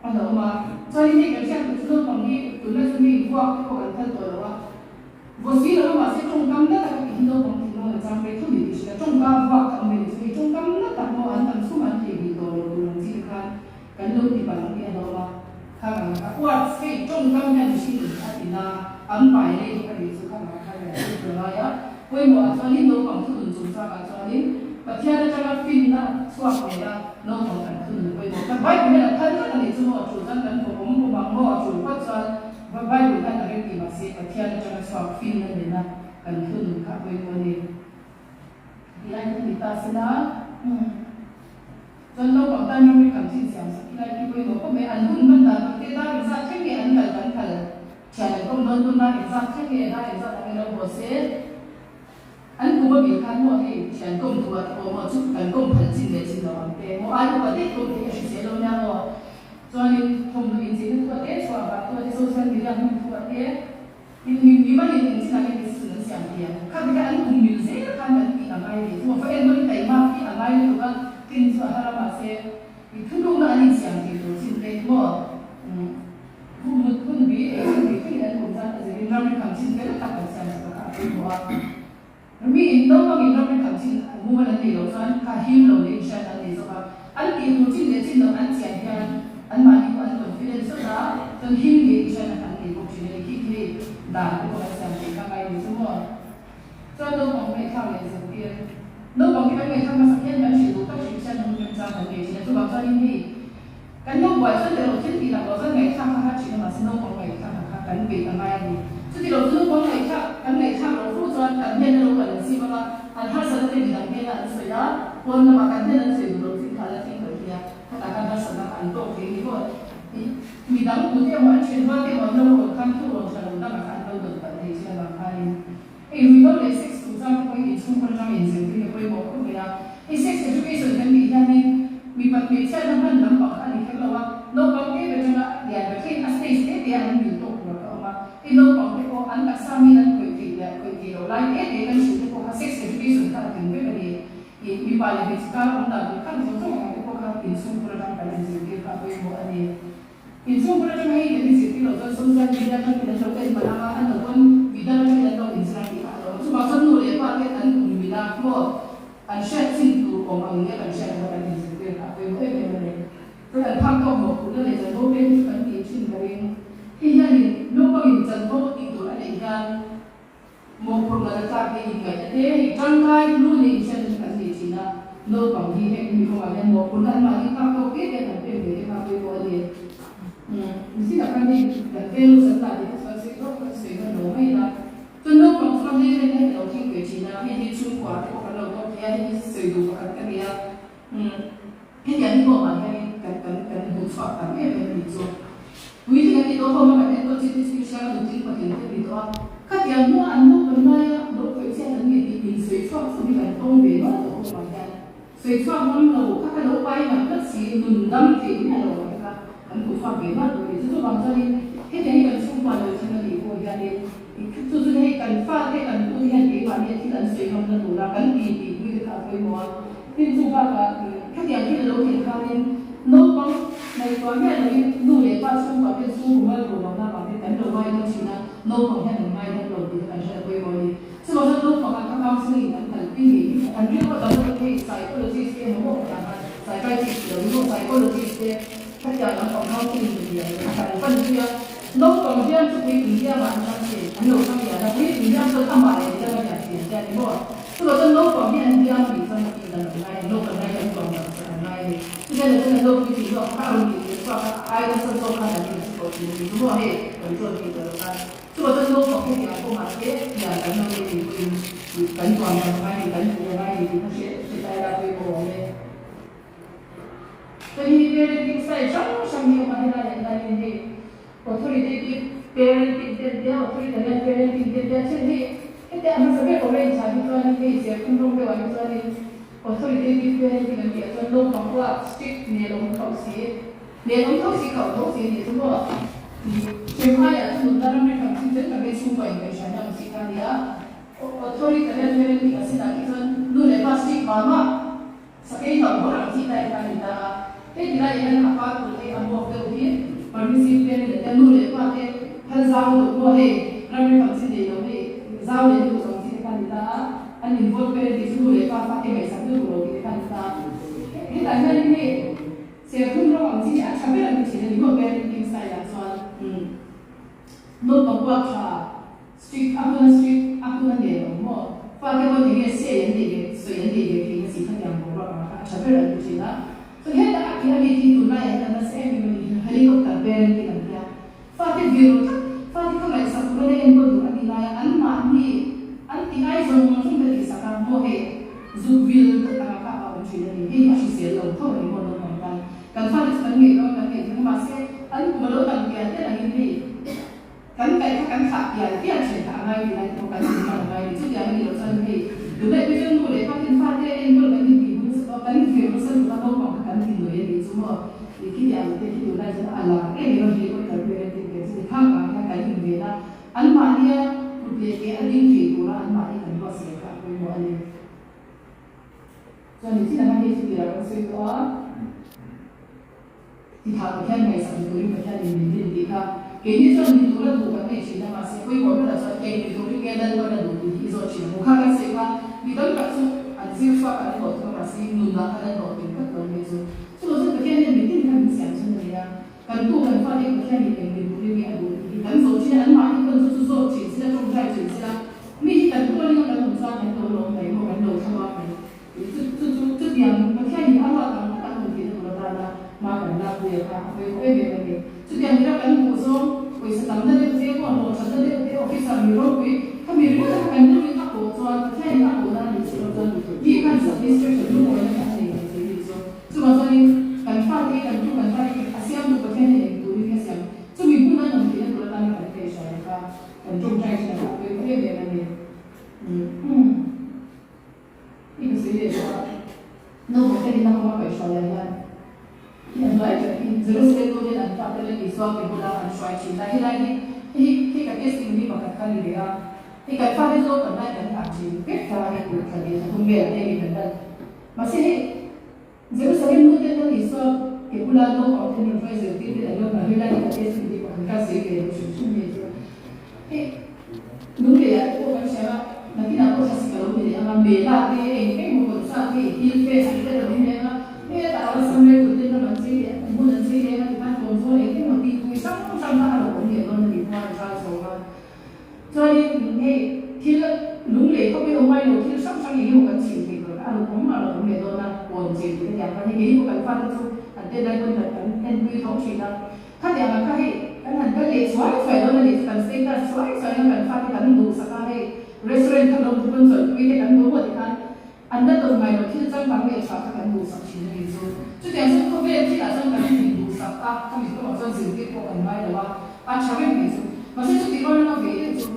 a la awm a. Chuanin hei kan hriat tur chu naupang hi tunlai chuan hei vuak te pawh kan phal tawh lo a, vaw si lo a mahse tawngkam na tak a tih hi naupang thinlung an chang ve thung ni tih hrilh a, tawngka vuak kha awm ve ni chu hei tawngkam na tak maw an tam chhum an theihnghilh tawh lo tur ang chi te khan Kan lo ti palh ang tih a hlawm a, kha ang a uat hei tawngkam hian mihring in a ti na, an pai lei bawk a nih chu kha ang a kha hian a ti lai a, pawimawh ah chuanin naupang thunun chungchang ah chuanin Pathian atanga finna chhuak nena naupang kan thunun a pawimawh kha Bible hian a phal tlat a nih chu maw a tul chuan kan vawm awm awm ang maw a tul phawt chuan Bible hian a rem ti mahse Pathian atanga chhuak finna nena kan thunun kha a pawimawh a ni. Tilai kha ni ta sela chuan naupang tan ramri kham chin siam sak tilai khi pawimawh khawp mai. An hun hman dan tur te dar inzat thleng nge an kal kan phal thian an kawm dawn pawn dar inzat thleng nge dar inzat ang ilo haw se an kum a bih khan maw hei thian kawm duh ah te pawh maw chu kan kawm phal chin leh chin lo ang te maw ai upa daih kawm thei a hrisel lo nia maw chuanin thawmhnaw incheina thu ah te chhuah vah thu ah te social media hman thu ah te In hlim hlim a ni eng chin ah nge decision an siam thei ang? Kha ti kha an kum mil zel khan kan tih a ngai ve chu. Va enkawl in taihmak hi a ngai lutuk a, tlin chu a har a mahse i thuthlukna an insiam thei tur chin te maw hun mut hun bi ei hun bi thlengin an kum zat a zirin ramri kham chin fel tak kan siam sak a kha a pawimawh a. Mi in naupang in ramri kham chin mumal an neih loh chuan kha him lo leh inhriat an nei zawk a, an tih tur chin leh chin loh an chian hian anmahni pawh an confidence sawt a, chuan him leh inhriatna kha an nei bawk thin a ni. Khi khi hei dan te pawh kan siam thei kha ngai ni chu maw. Chuan naupang ngaihthlak leh zirtir, naupang hi kan ngaihthlak hmasak hian kan hrilh duh tak hrim hian hun remchang kan nei thin a, chuvang chuanin hei Kan lo buai chuan tel lo thil tih lah pawh chuan ngaihthlak kha kha thin a mahse naupang ngaihthlak kha kha kan beih a ngai a ni. Chuti lo chu naupang ngaihthlak kan ngaihthlak loh fo chuan kan hnena lo kal an sim ang a, an harsatna te midang hnena an sawi a, pawn lamah kan hnena an sawi duh loh chin kha a la thleng palh thei a, khatah khan harsatna kha an tawk thei a ni maw. Ih midang tute emaw an thian rual te emaw an lo rawn khan thu rawn tha lo dangah kha an lo dawn palh thei thin a. thin avang khanin hei ruihhlo leh sex chungchang te pawhin inchhungkaw atanga inzirtir hi a pawimawh khawp mai a. Hei sex education kan tih hianin mipat hmeichhiatna hman lampang kha a ni kher lo a, naupang te atanga lian ber thlengin a stage te te ah an mil tawk tur a awm a. Hei naupang te pawh an taksa min an khawih theih leh khawih theih loh lai te te kan hrilh te pawh kha sex education kha a tel vek a ni. Ih mipa leh hmeichhe kar awm dan tur khan zawng zawng ang te pawh kha inchhungkhur atang kan inzirtir kha a pawimawh a ni. Inchhungkhur atanga hei kan inzirtir loh chuan social media atang ten an lo en palh anga an lo pawn midang atangin an lo inzir ang tih kha a lo awm. Chuvang chuan nu leh pa te an kum mila maw an hriat chin tur awm ang nia kan hriat kha kan inzirtir kha a pawimawh em em a ni. Chuan an phak tawk mawhphurhna leh chanvo pek hi chu kan tih thin ka ring. Hei hianin naupangin chanvo tih tur a neih hian Mawhphurh ngat a tlak hi inngaihna te hei tangkai hlu nih inhriatna chu kan nei thin a, naupang hi heng mi kawngah hian mawhphurhna an mahni phak tawk te te kan pek ve te kha pawimawh a ni. Mihring ah khan hei kan values an dah tih kha chuan sawi tawk kan sawi nawn lo mai ila, chuan naupang chuan hei ren hi ka lo thleng ve thin a, hei hi chhungkua te pawh kan lo tawk thei a, hei hi sawi duh pakhat ka ni a. Hetiang hi pawh mah hianin kan kan kan hmuh chhuak tam em em a nih chu. Puitling an ti tawh ho a, kan enkawl chin te chu hriang a nutling patling te an ni tawh a. Khatiang hnuah an naupang laia lo khawih chiat an ni tih in sawi chhuak chu hi kan tawng ve nual tawh ho mah hian sawi chhuak ngam lo kha ka lo pai ngat ngat si nun dam theih miah lo ang te kha kan hmuh chhuak ve nual tawh a ni. Chu chuvang chuanin hetiang hi kan chhungkua lo thleng a nih pawh hianin chu chu hei kan fate kan pu te hian keimahni a thil an sawi ngamna tura kan ti tih pui te kha a pawimawh a. Tin chu bakah khatiang thil a lo thlen khanin naupang ngaihtuah miah loin nu leh pa chhungkua ten chhungkaw mal ruamamna vang ten kan lo ngaidam thin a, naupang hian an ngaidam lo tih kha kan hriat a pawimawh a ni. Chuvang chuan naupangah kha counselling an kalpui ngei hi kan rilru a dam lutuk hei psychologist te emaw maw khatiang khan psychiatrist tih loin maw psychologist te khatiang lampang counselling ti tih ang kan pan pui a, naupang hian chu puitling hiamah an chang thin, an lo chang lian a, puitling hiam chuan amah leh midang a hian thian te a ni maw. Chuvang chuan naupang hi an biang tih chuan a tih dan an ngai a, naupang ngai hi an tuam dan kha an ngai a ni. Chutiang leh chuan an lo pui tih zawk kha a rawn tih theih chhuak a, a ai nasa zawk khan an inhre tawh tih ni chu maw hei kan chuan tih ta lo khan. Chuvang chuan naupang hi tiang pawh mahse pian kan lo nei tih pawhin kan tuam dan ngai ni, kan tih a ngai ni tih kha hriat hriat ai la pawimawh awm e. Chuan hi parenting style hrang hrang hi awm a, helai ah hianin hei authoritative parenting te an tia, authoritarian parenting te an tia, then hei hetiang a hmasa ber orange ah hi chuanin hei serthlum rawng deuh ah hi chuanin authoritative parenting an tih ah chuan naupang pawh strict nel awm khauh si, nel awm tho si khauh tho si a nih chu maw tih hrem aiah chuan nunna ram ri tham chin zel tak hi chhungkua inkaihhruaina ang chi kha a ni a, authoritarian parenting a sinah khi chuan nu leh pa strict mah mah. Sakei hlauh bawr ang chi type kha a ni ta a, hei ti lai hian a pa tur hi a hmuak deuh hi permissive parent an tia, nu leh pa te phal zau deuh pawh hei ramri kham chi nei lo hei zau leh lutuk ang chi te kha a ni ta a, an involve parent tih chu nu leh pa fate ngaihsak lutuk lo tih te kha a ni ta a, hetah hianin hei serthlum rawng ang chi hi a tha ber an ti thin a ni maw parenting style ah chuan umm naupang uak tha. Strict a huna strict a huna nen awm maw? Fate pawn enge sei an neih ve sawi an neih ve theih na si kha tiang boruak ang kha a tha ber an ti thin a. Chuan hetah a tih a mi khi tunlai ah hian a nasa em em a ni helicopter parenting an tia. Fate vir ru tlat, fate kha ngaihsak tur a leh enkawl tur a nih lai a an mahni an tih ai zawng zawng te tihsak a maw hei zuk vil tak anga kha a awm thin a ni. Hei hi a hrisel lo tho a ni maw naupang tan. Kan fate chu kan ngaih dawn kan ngaih thei a mahse an kum a lo tam pian pian angin hei Kan kaih kha kan thlah pial pial thin kha a ngai ti lai pawh kan in hman a ngai ni. Chutiang a nih loh chuan hei tunlai te chuan nu leh pa ten fate enkawl kan intih hun nasa tawh a, kan vir nasa lutuk a naupang kha kan ti nuai a nih chu maw. Ih khitiang te khi tunlai chuan a lar em em a helicopter parenting te chu ni khang vang hian kan in ven a, anmahnia kut leh ke a ding thei tura anmahni kan buatsaih kha a pawimawh a ni. Chuan nichin anga hei chu tirah kan sawi tawh a. Tithah Pathian ngaihsak ni turin Pathianin min din tih kha keini chuan ni tura duh kan nei thin a, mahse pawimawh berah chuan eng ni turin nge Lalpan a duh tih hi i zawt thin ang u. Kha kan sawi kha mi tam tak chu an zir chhuak a, an hlawhtling a, mahse nunah khan an hlawhtling tlat lo mai chu. Chuvang chuan Pathian hian mi tin kha min siam chhan a nei a, kan tu kan fate Pathianin eng ni turin nge a duh tih hi kan zawh thin a, anmahni pawn chu chu zawt thin sila, tawngtai thin sila, mi hi kan tualin a kan awm chuan kan lo lawm mai maw, kan lo thlavang mai. Chu chu chu chutiang Pathianin a ruat ang tak an awm theihna tur atana hma kan lak pui a kha a pawimawh em em a ni. Chutiang nira kan hmuh zawng pawisa tamna deuh te pawh hlawh thatna deuh te officer mi ropui kha mi ringawt a kha kan rilruin a pawh chuan Pathianin a pawhna a nih si loh chuan mi khan self-destruction lungawina kha a nei mai thei a nih chu. Chuvang chuanin kan fate hi kan tu kan fate hi a siamtu Pathianin eng turin nge a siam chumi hmun an awm theihna tur atana kan kaihhruai a kha kan tawngtai thin a kha a pawimawh em em a ni. Pathianin a hma kaihhruai ah hian hi a hnuai ber hi Jerusalem nu hian an fate leh Isua ke bula an hruai thin a, helai hi hei hi hei ka testimony pakhat kha a ni ve a, hei kan fate chu kan lai kan hah thin vek ta hei kum thla leh thla thum velah te hei kan lan mahse hei Jerusalem nu ten an Isua ke bula naupang te an rawn hruai zirtir te an lo hna helai hi ka testimony pakhat kha sawi ve lo hrim hrim hei chu hei Lungleiah te pawh kan hria a, nakinah pawh thlasik a lo ni leh ang a, mela te, eng eng maw kawtsa te, hill fest tih te a lo ni leh ang a, hei a tah a sam rei tur ten ram an chei leh a, hmun an chei leh ang a tikhan tawnzawl eng eng maw tih pui hrang hrang kha a lo awm leh dawn a ni pawh a inral chho a. Chuanin hei thil lunglei khawpui awm ngai lo thil hrang hrang eng emaw kan chhim theih tur kha a lo awm a lo awm leh dawn a, kawn chei tih te tiang khan hei keini pawh kan fate chu an tet lai pawn kan enpui tho thin a. Khatiang ah kha hei kan han kal leh chhuai chhuai dawn a nih chu kan status chhuai chhuai na kan fate kan duhsak a hei restaurant kha lawm thupun chawlhpui te kan duh maw tikhan an la tawn ngai lo thil changkang leh tha kha kan duhsak thin a nih chu. Chutiang chuan khawvel thil ah chuan kan in duhsak a khami kawngah chuan zirtir pawh kan ngai lo a a tha reng mai chu. Mahse chuti rual a ka ve deuh chu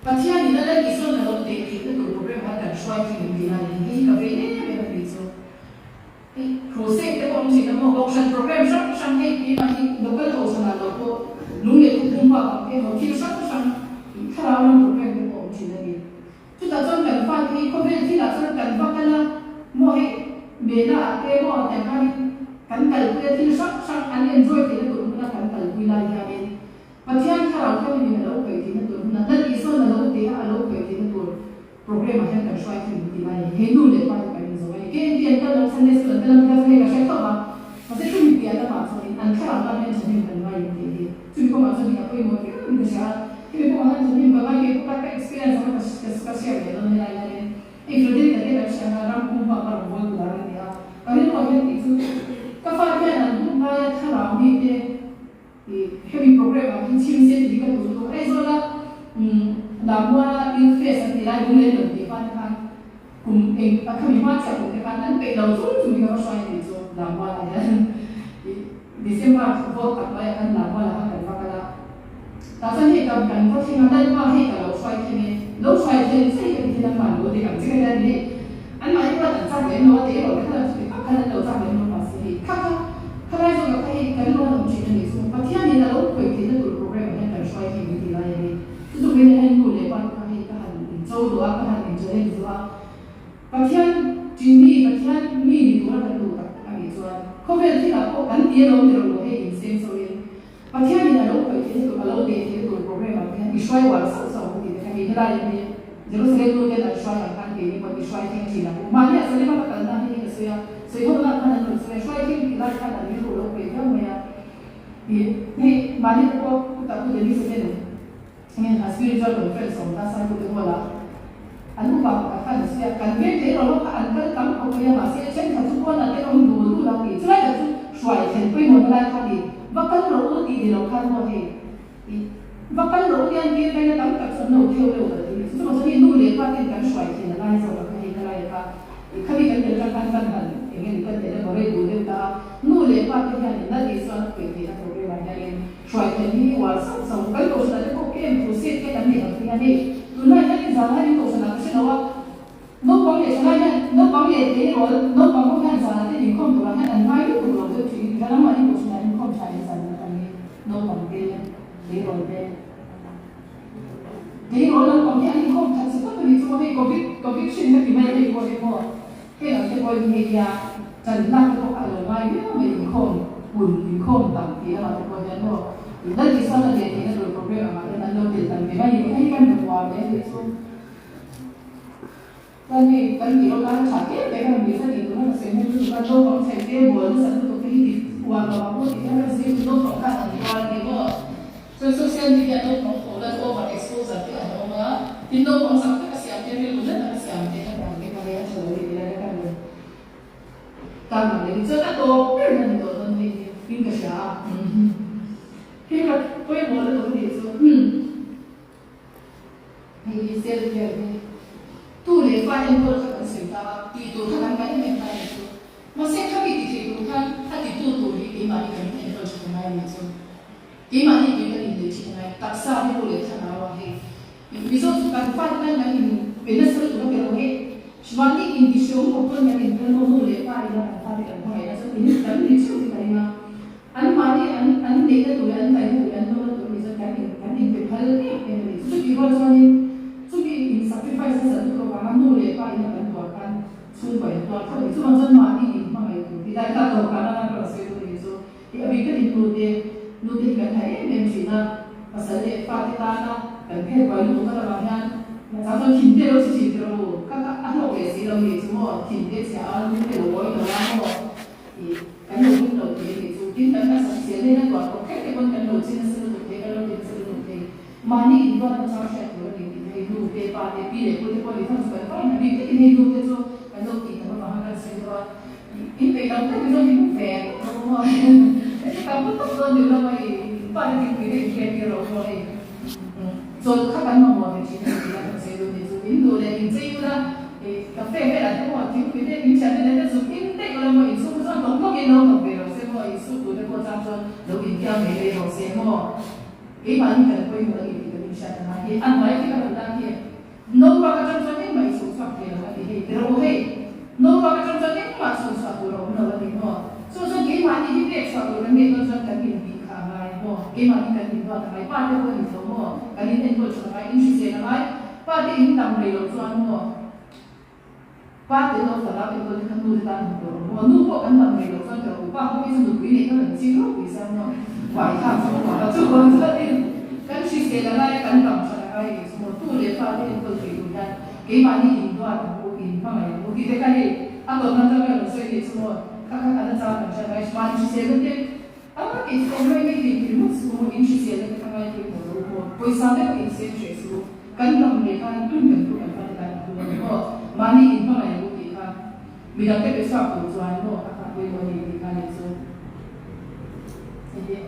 Pathian in a la tihsawn a lo teh theih na tur program khan kan hruai thei ang tih lai hi hei hi ka ve em em a nih chu. Crusade te pawh awm thin a maw? Kohhran program hrang hrang hei keimah hi local kohhranah lo pawh lung leh thupum bak ang emaw thil hrang hrang thlarau lam program te pawh awm thin a ni. Chutah chuan kan fate hi khawvel thilah chuan kan va kal a maw hei mela ah te maw tiang khanin kan kalpui a thil hrang hrang an enjoy theihna tur hmuna kan kalpui lai hianin Pathian thlarau thianghlimin a lo khawih theihna tur hmuna Lal Isua'n a lo teh a a lo khawih theihna tur Program ah hian kan hruai thei tih lai hi hei nu leh pa hi kan inzawm a ni. KNT an kal lo, Sunday school an kal ang tih kha chu hei ka hre tawp a, mahse chumi piah lamah chuanin an thlarau tan hian thahnem kan ngai ang tih hi chumi kawngah chuan hei a pawimawh viau in ka hria a, hemi kawngah hian thahnem ka ngai kei pawh ka experience anga ka share leh dawn helai hianin hei Frederick a te kan hria anga ram pum huap a rawn bawl tur a ni a, ka rilruah hian tih chu ka fa hian an hun ngaia thlarau mite Hemi program ah hi chhim se tih hi ka duh lutuk. Aizawl a Lammuala Youth Fest an tih lai lunglen rawn tih hma te khan kum eng a khami hma chiah kum te khan an peih lo chung chung hi ka va hruai a nih chu Lammuala hian December vawt tak mai ah khan Lammuala khan kan va kal a. Tah chuan hei kan kan va thleng a Lalpa hei ka lo hruai thleng e lo hruai thleng che hi ka ti hian an mahni lo dik ang che ka tia ni hei anmahni pawh an chak lem lo a teh erawh te kha lo chuti vak khan an lo chak lem lo mahse hei kha kha khalai zawk ah kha hei kan lo han awm thin a nih chu Pathian in a lo khawih theihna tur program ah hian kan hruai thei min ti lai a ni chu chu mai hian nu leh pa te kha hei ka han in cho duh a ka han in challenge duh a Pathian ṭihmi Pathian mi ni tura kan duh tak a nih chuan khawvel thil ah pawh kan ti alawm ti rawh lo hei in seng chauh in Pathianin a lo khawih theihna tur, a lo teh theihna tur program ah te hian i hruai uar sauh sauh ang tih te kha hei helai hi Jerusalem nu ten an hruai ang khan keini pawh i hruai thleng thin ang u. Mahni ah Salem a ka kalna hi hei ka sawi a, sawi ho lah khan an rawn sawi a, hruai thleng tih lai khan an rilru lo khawih viau mai a. Ih hei mahni te pawh chutah chu Denise ten nge a spiritual conference awm ta Saitu te hall ah an upa pakhat khan a sawi a, kan veng thei rawh kha an kal tam khawp mai a mahse thenkhat chu pawn ah te awm dul dul a tih chulai tak chu hruai thlen pawimawhna lai kha ni va kal rawh u tih ni lo khan maw hei ih va kal rawh u tian tir kaina tam tak chu an lo theu deuh ta tih ni chu chuvang chuan hei nu leh pa ten kan hruai thlen a lai zawk a kha hei kha lai a kha ih khami kan tel tang khan kan han eng nge ni kan elaborate duh deuh ta a nu leh pa te hian in lal Isua an khawih theihna program ah hianin Hruaithen hi uar sauh sauh kan kohhranah te pawh kem thu set te kan neih ang te hian hei tunlai hian in zan hian in kohhranah ka hre lo a, naupang leh thalai hian naupang leh tleirawl naupang ho hian zanah te inkhawm turah hian an ngai lutuk lo deuh thin in lamah in kohhranah inkhawm tha in zan atang hi naupang te tleirawl te tleirawl lampang hi an inkhawm that che tak a ni chu maw hei covid covid hrin na ti mai a hei pawh hi maw hei lam te pawh hi hei nia Chan lak te pawh kha a lo ngai viau mai, inkhawm hun, inkhawm tam tih lamah te pawh hian maw Lal Isuan a leh theihna tur program angah hian an lo tel tam ve mai ni, hei kan hmu huam hle tih chu chuan hei kan tih loh tan a tha hle mai ka rawn tih kha tih tur a ka sawi hnem lutuk a, naupang chheh te bawl nasa lutuk te hi ti uar lo ang aw tih kha ka sawi chu naupang khan an tuar a ni maw. Chuan social media naupang ho lan over exposure te an awm a, tin naupang zak taka siam te rilru na taka siam te kha ang te kha hei a tha lo tih lai a ka rawn Tan ang leh chuan a tawp ber na ni tawh dawn hei hi in ka hria a. Hei ka pawimawh lutuk a nih chu. Hei hi self care hi tu leh fa enkawl kha kan sawi ta a, tih tur kha kan ngai em em ta a nih chu. Mahse khami ti thei tur khan a titu tur hi keimahni kan enkawl tha ngai a nih chu. Keimahni tui kan inlei thin a ngai, taksa rilru leh thlarau ah hei Mizo chu kan fate tan kan in pe nasa lutuk a pe lo hei mahni intihreawm khawp pawn kan inphal maw nu leh pa ila kan fate. Chhungkaw in tuar tho a ni. Chuvang chuan mahni in hmangaih tur ti lai kha dawhkan a ka rawn sawi tur a ni chu. I a bik takin nu te, nu te hi kan ha em em thin a, pasal leh fa te tana kan phet buai lutuk khat avang hian chang chuan thin te lo chhe thin teh rawh u, kha kha a hlawk leh si lo ni chu maw, thin te chhia a, nu te lo awi lo a maw ih kan lo hlim lo thei a nih chu, tin kan taksa hrisel nen a tuar tawk kher te pawn kan lo che nasa lutuk thei, kan lo ti nasa lutuk thei. Mahni inruatna chang hriat tur a ni tih hei nu te, pa te, pi leh pu te pawh ni thang chu kan fai a bik takin hei nu te chu kan lo tih tam avanga kan sawi deuh a, in peih lo tak hi chuan min ve tak lo maw heti tam lutuk dawn ni lo a i pa te thingpui te in hriat tir rawh maw hei chawlh kha kan mamawh ve thin a ni tih a kan sawi duh ni chu in duh leh in chei ula i cafe velah te pawh thingpui te in thian te nen te zuk in daih ula maw in chhungkaw chuan tawng tawngin lo tawng ve rawh se maw in suk tur te pawh chang chuan lo inkiam mai mai rawh se maw. Keimahni kan pawimawh a ni tih kan inhriat ang a, hi a hnuai khi ka rawn tan hi Noruak atang chuan engmah i chhuk chhuak thei lo a ti hei tiraw hei Noruak atang chuan engmah chhuk chhuah tur a awm lo a ni maw? Chu chuan keimahni hi pek chhuah tur kan neih dawn chuan kan inbih kha a ngai maw? Keimahni kan inruat a ngai, pa te pawh a ni tho maw? Kan in enkawl that a ngai, in hrisel a ngai, pa te in dam rei loh chuan maw? Pa te lo fala enkawl te kha nu te tan hmu tur awm maw? Nu pawh kan dam rei loh chuan ka u pa ho hi chu nupui neih kha kan ching ropui sia maw? Uai thlak chu ka pa chu rawn chuanin kan hrisel a ngai a, kan dam that a ngai nih chu maw? Tu leh fa te enkawl thei tur hian keimahni induat ang u, in hmangaih ang u tih te kha hei a tawpna atanga rawn sawi nih chu maw? Kha kha kan a chang kan hriat ngai mahni hriselna te a kei chu awm mai mai thei thil mut suh maw? In hriselna te kha ngai pawimawh lo maw? Pawisa te pawh insem hreh suh u. Kan dam leh khan tun kan thu kan fate tan a hlu a ni maw? Mahni in hmangaih ang u tih kha midang te pe chhuak tur chuan maw a kha pawimawh a ni tih kha ni chu hei hi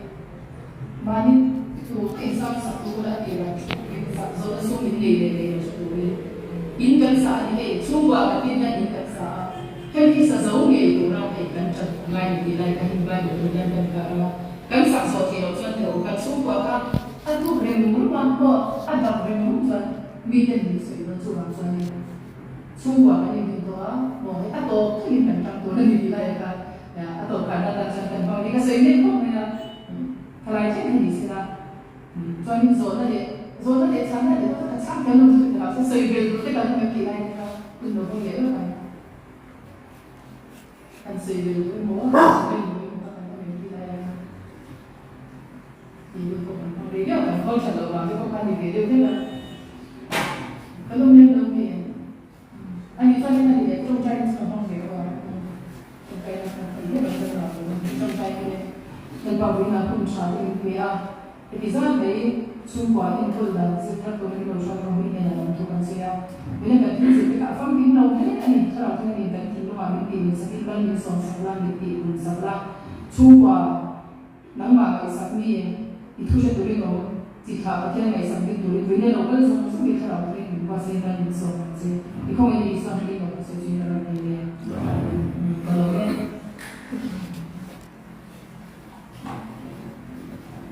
mahni tur te in sam sak tur a tih ran thu in sak zawhna sum in nei leh nei lo hre turin in kan sa a ni hei chhungkua kan tin hian in kan sa a hemi hi sa zo ngei tura hei kan ṭan ngai ni tih lai kha hin Bible tur hian kan kar a kan sak zawh theih loh chuan teh u kan chhungkua kha A tuk reng rum a, maw a dap reng rum chuan miten min sawi dawn chuvang chuanin chhungkua kan inrin tawh a, maw hei a tawp thlengin kan tang tur a ni tih lai a kha a tawp khan atan chuan kan hmang a ni ka sawi mek khawp mai a, thalai thleng kha ni sela chuanin zawhna leh zawhna leh chhanna leh pawh chu ka chhang thiam lo chu ti mahse sawi bel tur te kan awm em tih lai te kha hun lo hmang leh lawk ang. Kan sawi bel duh emaw, kan sawi bel duh emaw kha kan awm em tih lai a. Tih hun pawh kan hmang rei viau, kan khawl that loh vang te pawh kha a ni ve deuh hlek a. Kan awm lem lo mi em? A nih chuan in a ni leh tawngtai chu ka hmang ve aw a. Tawngtai na kan tih hlek ang chuan nuam lo in tawngtai te leh Lalpa buina hun tha te in pe a. Heti zat mai chhungkua enkawl dan zir thar turin lo hruai ho hi nen a lam thu kan sawi a. Mina kan thil zir te kha a famkim lo hle a ni. Thlarau thil a ni kan thinlungah min tih min sakin mal min sawm sak la, min tih bun sak la. Chhungkua nangmah ngaihsak mi i thu hre turin awm chi thlah Pathian ngaihsak ding turin vui nen lo kal zawng zawng i thlarau thilin min buatsaih mal min sawm ang che. I khawngaih na Isua hmingin lo ka sawi chu in a ram ni le.